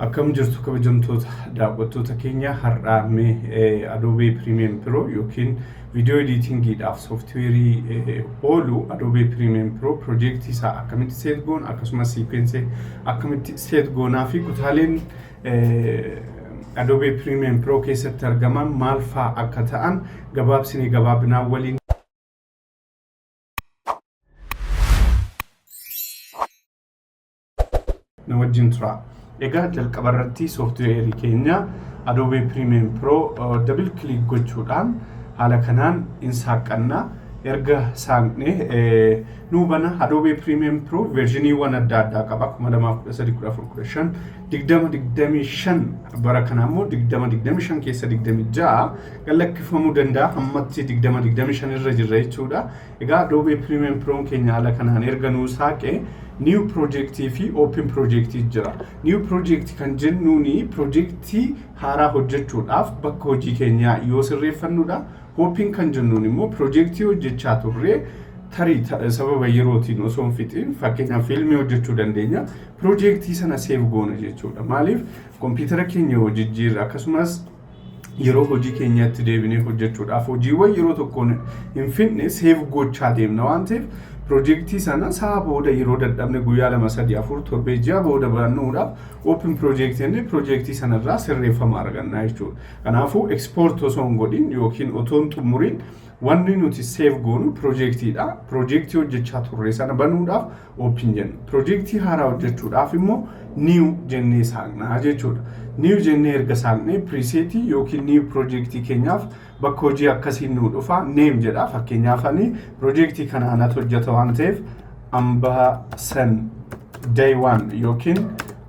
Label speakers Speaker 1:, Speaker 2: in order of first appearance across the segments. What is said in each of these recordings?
Speaker 1: Akkam jirtu, kabajamtoota daawwattoota keenya? Har'aa mee Adobe Premiere Pro yookiin viidiyoo editingiidhaaf sooftiweerii oolu Adobe Premiere Pro piroojeektii isaa akkamitti set goona, akkasumas sequence akkamitti set goonaa fi kutaaleen Adobe Premiere Pro keessatti argaman maal fa'aa akka ta'an gabaabsinee gabaabinaan waliin na wajjin tura. Egaa jalqaba irratti sooftiweerii keenya Adobe Premiere Pro double click gochuudhaan haala kanaan in saaqqanna. Erga saaqnee nuu bana. Adobe Premiere Pro versioniiwwan adda addaa qaba. 2013, 14, 15, 20, 25, bara kana immoo 20, 25 keessa 26 gallakkifamuu danda'a. Ammatti 20, 25 irra jirra jechuudha. Egaa Adobe Premiere Pro keenya haala kanaan erga nuu saaqee, New Projectii fi Open Projectii jira. New Project kan jennuuni projectii haaraa hojjechuudhaaf bakka hojii keenyaa yoo sirreeffannudha. Open kan jennuun immoo projectii hojjechaa turre tarii sababa yerootiin osoo hin fixiin, fakkeenyaaf fiilmii hojjechuu dandeenya. Projectii sana save goona jechuudha. Maaliif? Kompiitara keenya yoo jijjiirre, akkasumas yeroo hojii keenyatti deebinee hojjechuudhaaf hojiiwwan yeroo tokkoon hin fixne save gochaa deemna waan ta'eef, piroojeektii sana sa'a booda yeroo dadhabne, guyyaa 2, 3, 4, torbee, ji'a booda barannuudhaaf open project jennee piroojeektii sanarraa sirreeffama arganna jechuudha. Kanaafuu export osoo hin godhin yookiin otoo hin xumuriin wanni nuti save goonu piroojeektiidha. Piroojeektii hojjechaa turre sana banuudhaaf open jenna. Piroojeektii haaraa hojjechuudhaaf immoo new jennee saaqnaa jechuudha. New jennee erga saaqnee, presetii yookiin new piroojeektii keenyaaf bakka hojii akkasiin nu dhufa. Name jedha. Fakkeenyaaf ani piroojeektii kana anatu hojjeta waan ta'eef, Ambaasan day one yookiin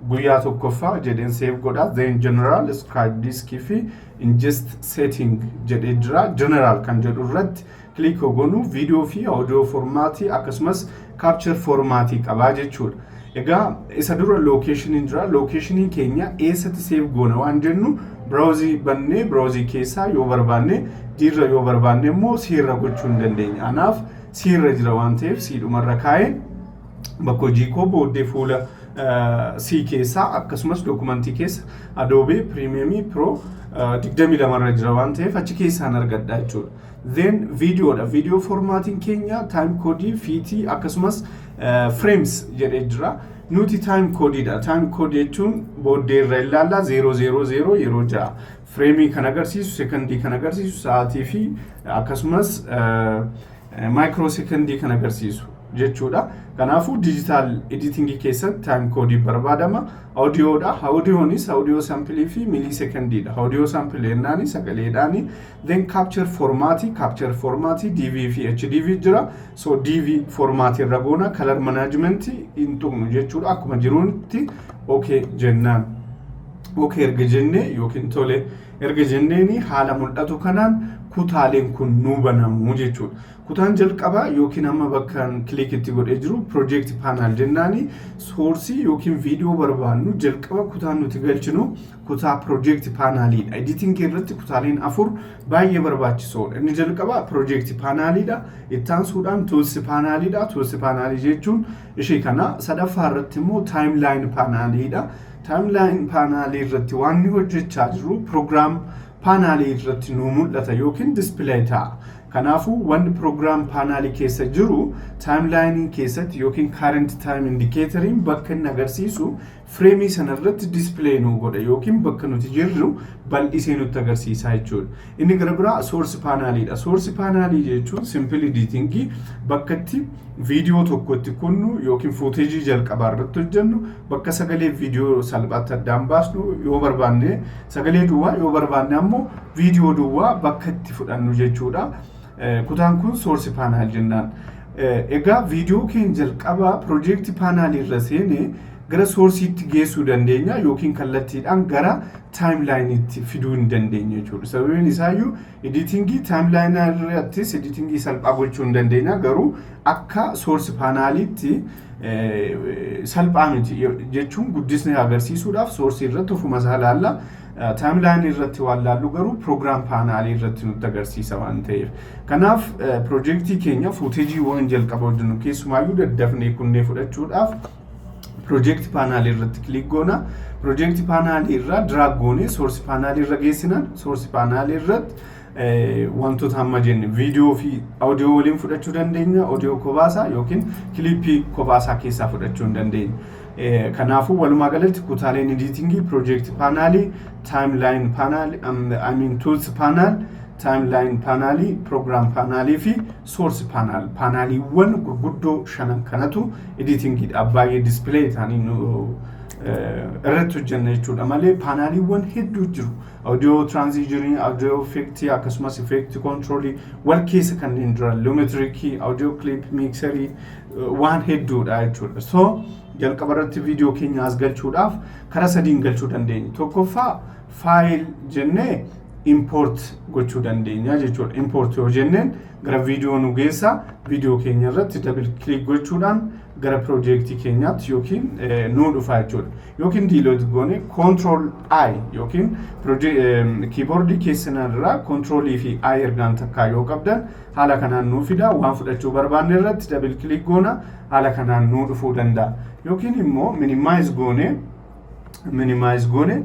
Speaker 1: guyyaa tokkoffaa jedheen save godha. Then general, scratch disk fi ingest setting jedhee jira. General kan jedhu irratti click goonu, viidiyoo fi audio formatii akkasumas capture formatii qabaa jechuudha. Egaa isa dura locationiin jira. Locationii keenya eessatti save goona waan jennu, browse bannee browse keessaa yoo barbaanne D irra, yoo barbaanne immoo C irra gochuu hin dandeenya. Anaaf C irra jira waan ta'eef C dhumarra kaa'ee, bakka hojii koo booddee fuula C keessaa akkasumas documentii keessa Adobe Premiere Pro 22 irra jira waan ta'eef achi keessaan argadha jechuudha. Then viidiyoodha. Viidiyoo formatiin keenya time codeii, feetii akkasumas frames jedhee jira. Nuti time codeiidha. Time codeii jechuun booddee irra ilaalla, 0 0 0 yeroo 6. Frameii kan agarsiisu, sekondii kan agarsiisu, sa'aatii fi akkasumas micro sekondii kan agarsiisu jechuudha. Kanaafuu digital editingii keessatti time codeii barbaadama. Audiyoodha. Audiyoonis audio sampleii fi milii sekondiidha. Audio sampleii jennaani sagaleedhaani. Then capture formatii, capture formatii DV fi HDV jira. So DV formatii irra goona. Color management hin tuqnu jechuudha. Akkuma jirutti okay jennaan. Okay erga jennee yookiin tole erga jenneeni, haala mul'atu kanaan kutaaleen kun nuu banamu jechuudha. Kutaan jalqabaa yookiin amma bakka click itti godhee jiru project panel jennaani. Sourceii yookiin viidiyoo barbaannu jalqaba kutaan nuti galchinu kutaa project paneliidha. Editingii irratti kutaaleen afur baay'ee barbaachisoodha. Inni jalqabaa project paneliidha. Ittaansuudhaan tools paneliidha. Tools panelii jechuun ishee kana. Sadaffaa irratti immoo timeline paneliidha. Timeline panelii irratti waan inni hojjechaa jiru program panelii irratti nu mul'ata yookiin display ta'a. Kanaafuu wanni program panelii keessa jiru timelineii keessatti yookiin current time indicatoriin bakka inni agarsiisu frameii sana irratti display nu godha yookiin bakka nuti jirru bal'isee nutti agarsiisa jechuudha. Inni gara biraa source paneliidha. Source panelii jechuun simple editingii bakka itti viidiyoo tokkotti kunnu yookiin footageii jalqabaa irratti hojjennu, bakka sagalee viidiyoo salphaatti addaan baasnu, yoo barbaanne sagalee duwwaa, yoo barbaanne ammoo viidiyoo duwwaa bakka itti fudhannu jechuudha. Kutaan kun source panel jennaan. Egaa viidiyoo keenya jalqabaa project panelii irra seenee gara sourceiitti geessuu dandeenya yookiin kallattiidhaan gara timelineiitti fiduu hin dandeenya jechuudha. Sababiin isaayyuu editingii timelineii irrattis editingii salphaa gochuu hin dandeenya, garuu akka source paneliitti salphaa miti jechuun guddisni agarsiisuudhaaf sourceii irratti ofuma isaa ilaalla. Timelineii irratti waan laallu garuu program panelii irratti nutti agarsiisa waan ta'eef. Kanaaf piroojeektii keenya footageiiwwan jalqaba hojjennu keessumaayyuu daddafnee kunnee fudhachuudhaaf project panelii irratti click goona. Project panelii irraa drag goonee source panelii irra geessinaan, source panelii irratti wantoota amma jenne viidiyoo fi audio waliin fudhachuu dandeenya, audio kobaasaa yookiin clipii kobaasaa keessaa fudhachuu hin dandeenya. Kanaafuu walumaa galatti kutaaleen editingii project panelii, timeline panelii, I mean tools panel, timeline panelii, program panelii fi source panel, paneliiwwan gurguddoo shanan kanatu editingiidhaaf baay'ee display ta'anii irratti hojjenna jechuudha malee paneliiwwan hedduu jiru. Audio transitionii, audio effectii, akkasumas effect controlii wal keessa kanneen jiran, lumetricii, audio clip mixerii, waan hedduudha jechuudha. So jalqaba irratti viidiyoo keenya as galchuudhaaf karaa sadiin galchuu dandeenya. Tokkoffaa, file jennee import gochuu dandeenya jechuudha. Import yoo jenneen gara viidiyoo nu geessa. Viidiyoo keenya irratti double click gochuudhaan gara piroojeektii keenyaatti yookiin nuu dhufa jechuudha. Yookiin delete goone control I yookiin keyboardii keessan irraa controlii fi I ergaan takkaa yoo qabdan haala kanaan nuu fida. Waan fudhachuu barbaanne irratti double click goona, haala kanaan nuu dhufuu danda'a. Yookiin immoo minimize goone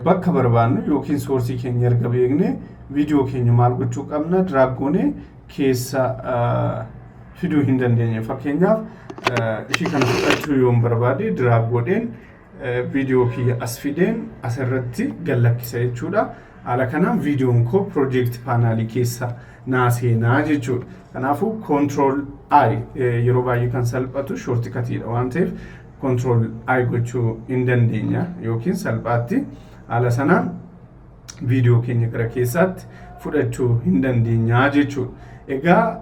Speaker 1: bakka barbaannu yookiin sourceii keenya erga beekne viidiyoo keenya maal gochuu qabna? Drag goone keessa fiduu hin dandeenye. Fakkeenyaaf, ishii kana fudhachuu yoon barbaade, drag godheen viidiyoo kiyya as fideen asirratti gallakkisa jechuudha. Haala kanaan viidiyoon koo project panelii keessa naa seenaa jechuudha. Kanaafuu control I yeroo baay'ee kan salphatu shortcutiidha waan ta'eef control I gochuu hin dandeenya yookiin salphaatti haala sanaan viidiyoo keenya gara keessaatti fudhachuu hin dandeenya jechuudha. Egaa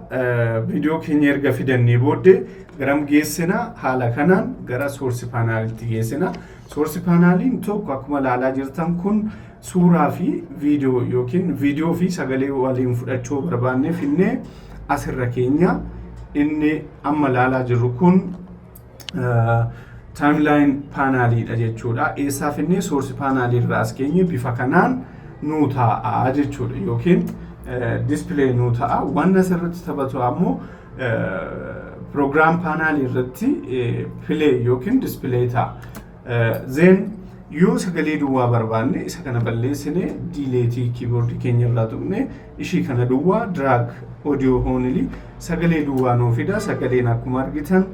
Speaker 1: viidiyoo keenya erga fidannee booddee garam geessina? Haala kanaan gara source paneliitti geessina. Source paneliin tokko akkuma ilaalaa jirtan kun suuraa fi viidiyoo yookiin viidiyoo fi sagalee waliin fudhachuu barbaanne finnee asirra keenya. Inni amma ilaalaa jirru kun timeline paneliidha jechuudha. Eessaa finnee? Source panelii irraa as keenye bifa kanaan nuu ta'a jechuudha yookiin display nuu ta'a. Wanni asirratti taphatu ammoo program panelii irratti play yookiin display ta'a. Then yoo sagalee duwwaa barbaanne, isa kana balleessine, deleteii keyboardii keenya irraa tuqne, ishii kana duwwaa drag, audio only, sagalee duwwaa nuu fida. Sagaleen akkuma argitan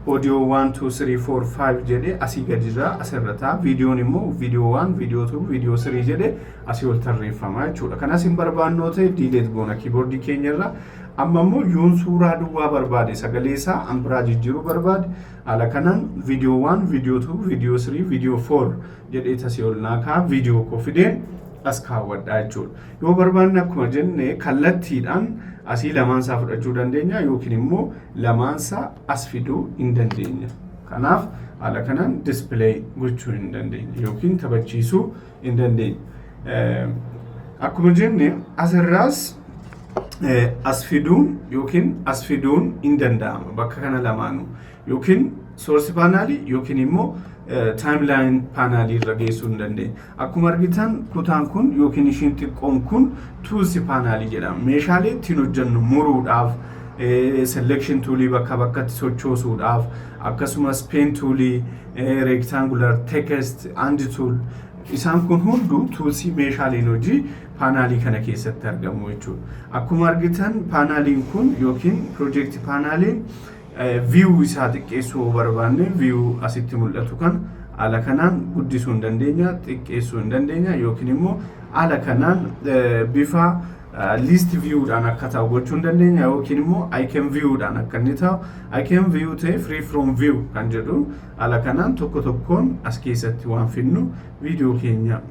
Speaker 1: audio 1 2 3 4 5 jedhee asii gadi jira, asirra ta'a. Viidiyoon immoo viidiyoo 1, viidiyoo 2, viidiyoo 3 jedhee asii ol tarreeffama jechuudha. Kanas hin barbaannoo ta'e delete goona keyboardii keenya irraa. Amma immoo yoon suuraa duwwaa barbaade, sagalee isaa an biraa jijjiiruu barbaade, haala kanaan viidiyoo 1, viidiyoo 2, viidiyoo 3, viidiyoo 4 jedhee tasii ol naa ka'a. Viidiyoo koo fideen as kaawwadha jechuudha. Yoo barbaanne, akkuma jenne, kallattiidhaan asii lamaansaa fudhachuu dandeenya yookiin immoo lamaansaa as fiduu hin dandeenya. Kanaaf haala kanaan display gochuu hin dandeenya yookiin taphachiisuu hin dandeenya. Akkuma jenne asirraas as fiduun yookiin as fiduun hin danda'ama bakka kana lamaanuu, yookiin source panelii yookiin immoo timeline panelii irra geessuu hin dandeenya. Akkuma argitan kutaan kun yookiin ishiin xiqqoon kun tools panelii jedhama. Meeshaalee ittiin hojjennu muruudhaaf, selection toolii bakka bakkatti sochoosuudhaaf, akkasumas pen toolii, rectangular, text, hand tool, isaan kun hunduu toolsii meeshaaleen hojii panelii kana keessatti argamu jechuudha. Akkuma argitan paneliin kun yookiin project paneliin view isaa xiqqeessuu barbaanne, view asitti mul'atu kan haala kanaan guddisuu hin dandeenya, xiqqeessuu hin dandeenya, yookiin immoo haala kanaan bifa list viewdhaan akka ta'u gochuu hin dandeenya, yookiin immoo icon viewdhaan akka inni ta'u, icon view ta'e free form view kan jedhu, haala kanaan tokko tokkoon as keessatti waan finnu viidiyoo keenya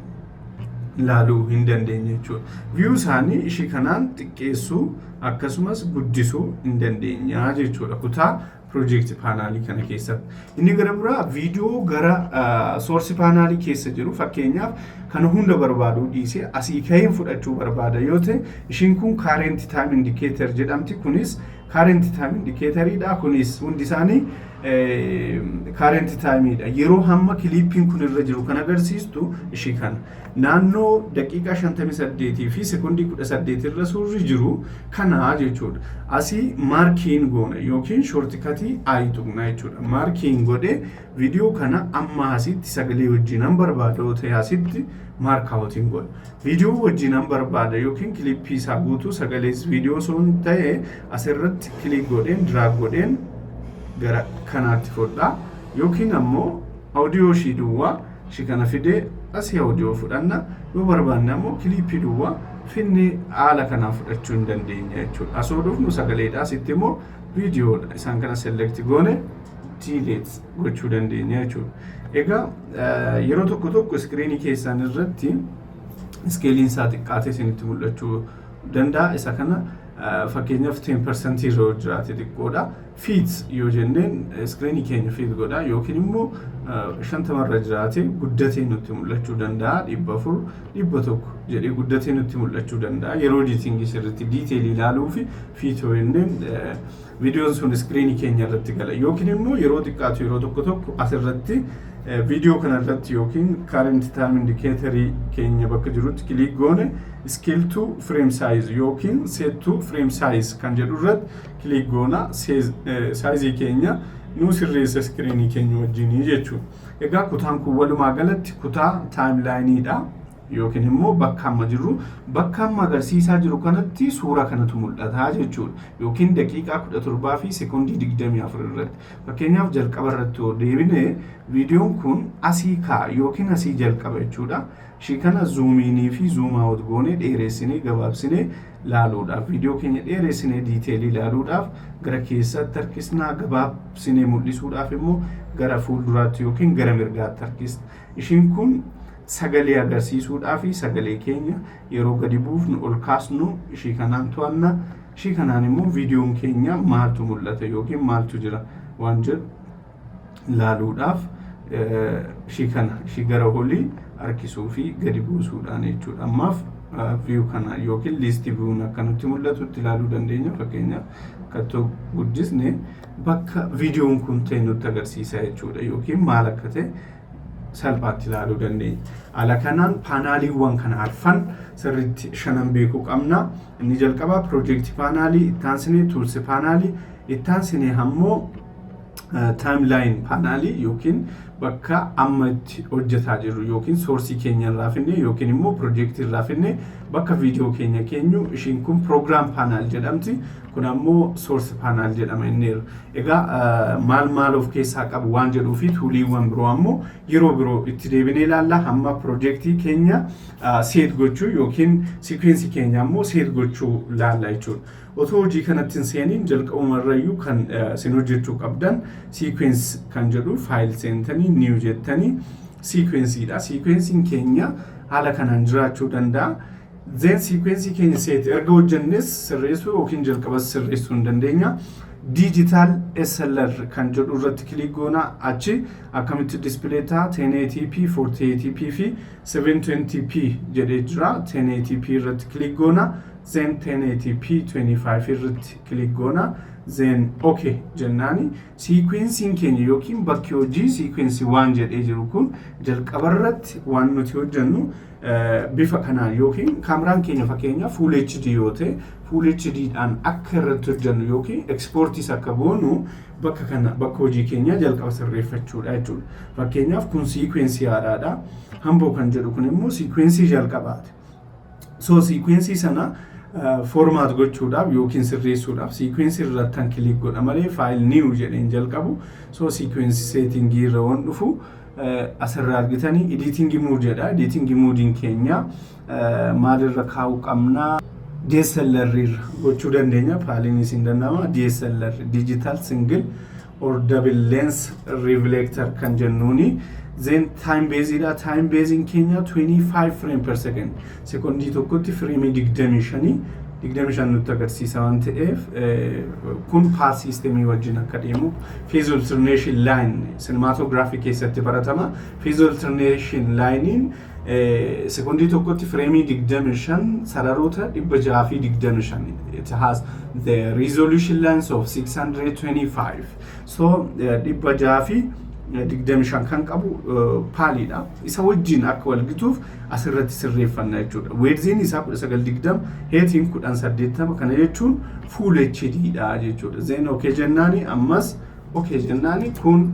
Speaker 1: ilaaluu hin dandeenye jechuudha. View isaanii ishii kanaan xiqqeessuu akkasumas guddisuu hin dandeenya jechuudha kutaa project panelii kana keessatti. Inni gara biraa viidiyoo gara source panelii keessa jiru, fakkeenyaaf kana hunda barbaaduu dhiisee asii ka'een fudhachuu barbaada yoo ta'e, ishiin kun current time indicator jedhamti. Kunis current time indicatoriidha. Kunis hundi isaanii Current timeiidha. Yeroo hamma clippiin kun irra jiru kan agarsiistu ishii kana. Naannoo daqiiqaa 58 fi sekondii 18 irra suurri jiru kana jechuudha. Asii mark in goona yookiin shortcutii I tuqna jechuudha. Mark in godhee viidiyoo kana amma asitti sagalee wajjinan barbaada yoo ta'e, asitti mark outiin godha. Viidiyoo wajjinan barbaada yookiin clippii isaa guutuu sagalees viidiyoo osoo hin ta'e, asirratti click godheen, drag godheen gara kanaatti fudhaa, yookiin ammoo audio ishii duwwaa ishii kana fidee asii audio fudhanna. Yoo barbaanne ammoo clippii duwwaa finnee haala kanaa fudhachuu hin dandeenya jechuudha. Asoo dhufnu sagaleedha, asitti immoo viidiyoodha. Isaan kana select goone delete gochuu dandeenya jechuudha. Egaa yeroo tokko tokko screenii keessan irratti scaleiin isaa xiqqaatee isinitti mul'achuu danda'a. Isa kana fakkeenyaaf 10% irra yoo jiraate xiqqoodha. Fit yoo jenneen screenii keenya fit godha, yookiin immoo 50 irra jiraate guddatee nutti mul'achuu danda'a. 400, 100 jedhee guddatee nutti mul'achuu danda'a. Yeroo editingii sirriitti detailii ilaaluu fi fit yoo jenneen viidiyoon sun screenii keenya irratti gala, yookiin immoo yeroo xiqqaatu yeroo tokko tokko asirratti viidiyoo kana irratti yookiin current time indicatorii keenya bakka jirutti click goone, scale to frame size yookiin set to frame size kan jedhu irratti click goona, sizeii keenya nu sirreessa screenii keenya wajjinii jechuudha. Egaa kutaan kun walumaa galatti kutaa timelineiidha. Yookiin immoo bakka amma jirru, bakka amma agarsiisaa jiru kanatti suura kanatu mul'ata jechuudha. Yookiin daqiiqaa 17 fi sekondii 24 irratti. Fakkeenyaaf jalqaba irratti yoo deebine, viidiyoon kun asii ka'a yookiin asii jalqaba jechuudha. Ishii kana zoom inii fi zoom out goonee dheeressinee gabaabsinee laaluudhaaf, viidiyoo keenya dheeressinee detailii ilaaluudhaaf gara keessatti harkisnaa, gabaabsinee mul'isuudhaaf immoo gara fuulduraatti yookiin gara mirgaatti harkisna. Ishiin kun sagalee agarsiisuudhaa fi sagalee keenya yeroo gadi buufnu, ol kaasnu ishii kanaan to'anna. Ishii kanaan immoo viidiyoon keenya maaltu mul'ata yookiin maaltu jira waan jedhu laaluudhaaf ishii kana, ishii gara olii harkisuu fi gadi buusuudhaan jechuudha. Ammaaf view kana yookiin list viewn akkanatti mul'atutti ilaaluu dandeenya. Fakkeenyaaf kattoo guddisne bakka viidiyoon kun ta'e nutti agarsiisa jechuudha, yookiin maal akka ta'e salphaatti ilaaluu dandeenya. Haala kanaan paneliiwwan kana arfan sirriitti shanan beekuu qabna. Inni jalqabaa project panelii, ittaansinee tools panelii, ittaansinee ammoo timeline panelii yookiin bakka amma itti hojjetaa jirru yookiin sourceii keenya irraa finne yookiin immoo projectii irraa finne bakka viidiyoo keenya keenyu, ishiin kun program panel jedhamti. Kun ammoo source panel jedhama inniira. Egaa maal maal of keessaa qabu waan jedhuu fi tooliiwwan biroo ammoo yeroo biroo itti deebinee ilaalla. Hamma projectii keenya set gochuu yookiin sequenceii keenya ammoo set gochuu laalla jechuudha. Otoo hojii kanatti hin seeniin jalqabumarrayyuu kan isin hojjechuu qabdan sequence kan jedhu file seentanii, new jettanii sequenceiidha. Sequenceiin keenya haala kanaan jiraachuu danda'a. Then sequenceii keenya set erga hojjennes sirreessuu yookiin jalqabas sirreessuu hin dandeenya. Digital SLR kan jedhu irratti click goona. Achi akkamitti display ta'a? 1080p, 480p fi 720p jedhee jira. 1080p irratti click goona. Then 1080p 25 irratti click goona. Then okay jennaani sequenceiin keenya yookiin bakki hojii sequenceii waan jedhee jiru kun jalqabarratti waan nuti hojjennu bifa kanaan, yookiin kaameraan keenya fakkeenyaaf Full HD yoo ta'e, Full HD dhaan akka irratti hojjennu yookiin exportiis akka goonu bakka kana, bakka hojii keenya jalqaba sirreeffachuudha jechuudha. Fakkeenyaaf kun sequenceii haaraadha. Hamboo kan jedhu kun immoo sequenceii jalqabaati. So sequenceii sana format gochuudhaaf yookiin sirreessuudhaaf sequenceii irratti kan click godha malee file new jedheen jalqabu. So sequenceii settingii irra waan dhufu asirraa argitanii editing mode jedha. Editing modeiin keenya maalirra kaa'uu qabnaa? DSLR irra gochuu dandeenya. Fileiin isin danda'ama. DSLR, digital single or double lens reflector kan jennuuni. Then time baseidha. Time baseiin keenya 25 frame per second. Sekondii tokkotti frameii 25 25 nutti agarsiisa waan ta'eef, kun PAL systemii wajjin akka deemu phase alternation line cinematography keessatti baratama. Phase alternation lineiin Sekondii tokkotti fireemii 25, sararoota 625. It has the resolution length of 625. So 625 kan qabu PALiidha. Isa wajjin akka walgituuf asirratti sirreeffanna jechuudha. Widthiin isaa 1920, heightiin 1080, kana jechuun full HD dha jechuudha. Then okay jennaani, ammas okay jennaani, kun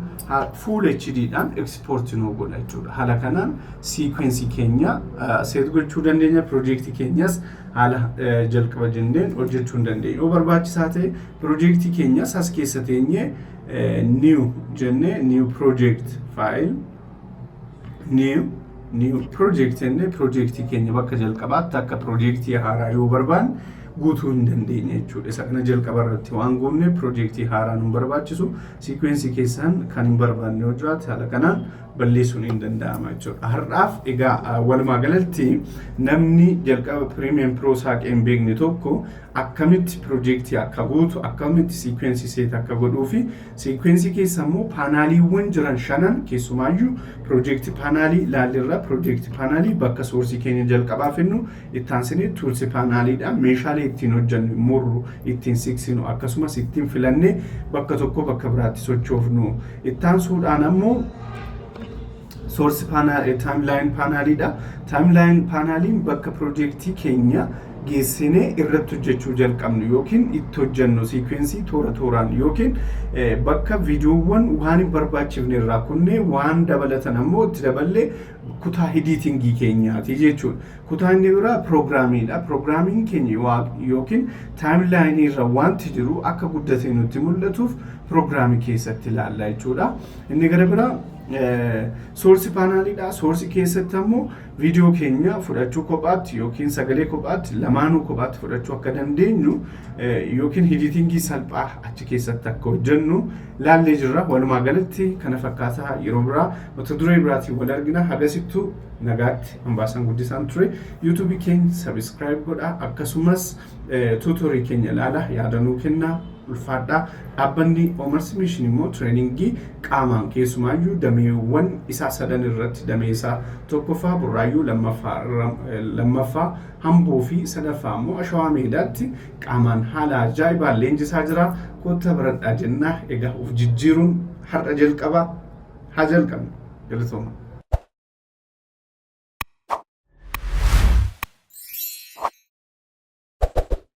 Speaker 1: full HD dhaan export nu godha jechuudha. Haala kanaan sequence keenya set gochuu dandeenya. Piroojeektii keenyas haala jalqaba jenneen hojjechuu hin dandeenya. Yoo barbaachisaa ta'e piroojeektii keenyas as keessa teenyee new jennee, new project file, new project jennee, piroojeektii keenya bakka jalqabaatti akka piroojeektii haaraa yoo barbaanne guutuu hin dandeenya jechuudha. Isa kana jalqaba irratti waan guunne piroojeektii haaraa nu barbaachisu. Sequence keessaan kan hin barbaanne yoo jiraate haala kanaan balleessuun hin danda'ama jechuudha. Har'aaf egaa walumaa galatti namni jalqaba Premiere Pro saaqee hin beekne tokko akkamitti piroojeektii akka guutu, akkamitti sequence set akka godhuu fi sequence keessa immoo paneliiwwan jiran shanan, keessumaayyuu project panelii ilaalleerra. Project panelii bakka sourceii keenya jalqabaa fennu, itti aansinee tools paneliidha. Meeshaalee ittiin hojjennu, murru, ittiin siqsinu, akkasumas ittiin filannee bakka tokko bakka biraatti sochoofnu. Ittaansuudhaan ammoo source panel, timeline paneliidha. Timeline paneliin bakka piroojeektii keenya geessinee irratti hojjechuu jalqabnu yookiin itti hojjennu, sequence toora tooraan, yookiin bakka viidiyoowwan waan hin barbaachifne irraa kunnee waan dabalatan ammoo itti daballee kutaa editingii keenyaati jechuudha. Kutaa inni biraa piroogiraamiidha. Piroogiraamiin keenya yookiin timelineii irra wanti jiru akka guddatee nutti mul'atuuf piroogiraamii keessatti ilaalla jechuudha. Inni gara biraa source paneliidha. Source keessatti ammoo viidiyoo keenya fudhachuu kophaatti yookiin sagalee kophaatti, lamaanuu kophaatti fudhachuu akka dandeenyu yookiin editingii salphaa achi keessatti akka hojjennu laallee jirra. Walumaa galatti kana fakkaataa. Yeroo biraa mata duree biraatiin wal argina. Hagasittuu nagaatti. Hambaasaan Guddisaan ture. YouTubeii keenya subscribe godhaa, akkasumas tutorialii keenya ilaala, yaadanuu kennaa, ulfaadhaa. Dhaabbanni Oomars Mission immoo trainingii qaamaan, keessumaayyuu dameewwan isaa sadan irratti, damee isaa tokkoffaa Burraayyuu, lammaffaa Hamboo fi sadaffaa immoo Ashawaa Meedaatti qaamaan haala ajaa'ibaan leenjisaa jira. Kottaa baradhaa jennaa. Egaa of jijjiiruun har'a jalqabaa, haa jalqabnu. Galatooma.